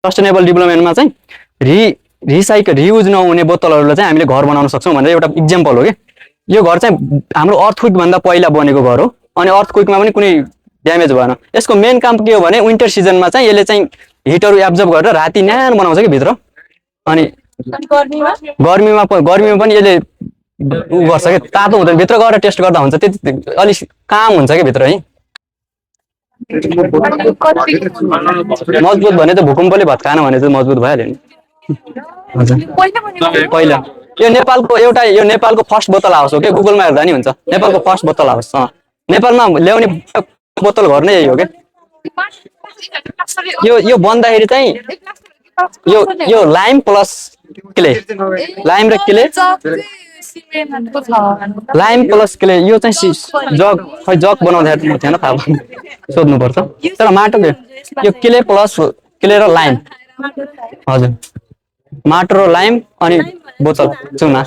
sustainable डेभलपमेन्टमा चाहिँ reuse नहुने बोतलहरूलाई चाहिँ हामीले घर बनाउन सक्छौँ भनेर एउटा इक्जाम्पल हो कि यो घर चाहिँ हाम्रो अर्थक्वेक भन्दा पहिला बनेको घर हो अनि अर्थक्वेकमा पनि कुनै ड्यामेज भएन यसको मेन काम के हो भने विन्टर सिजनमा चाहिँ यसले चाहिँ हिटहरू एब्जर्ब गरेर राति न्यानो बनाउँछ कि भित्र अनि गर्मीमा पनि यसले उ गर्छ कि तातो हुँदैन भित्र गएर टेस्ट गर्दा हुन्छ त्यति अलिक काम हुन्छ कि भित्र है मजबुत भने त भूकम्पले भत्काएन भने चाहिँ मजबुत भइहाल्यो नि पहिला यो नेपालको फर्स्ट बोतल हाउस हो के गुगलमा हेर्दा नि हुन्छ नेपालको फर्स्ट बोतल हाउस नेपालमा ल्याउने बोतल घर नै यही हो के यो बन्दाखेरि चाहिँ यो लाइम प्लस क्ले लाइम र क्ले लाइम प्लस क्ले यो चाहिँ जग बनाउँदाखेरि थिएन थाहा सोध्नुपर्छ तर माटो यो क्ले र लाइम हजुर माटो र लाइम अनि बोतल चुना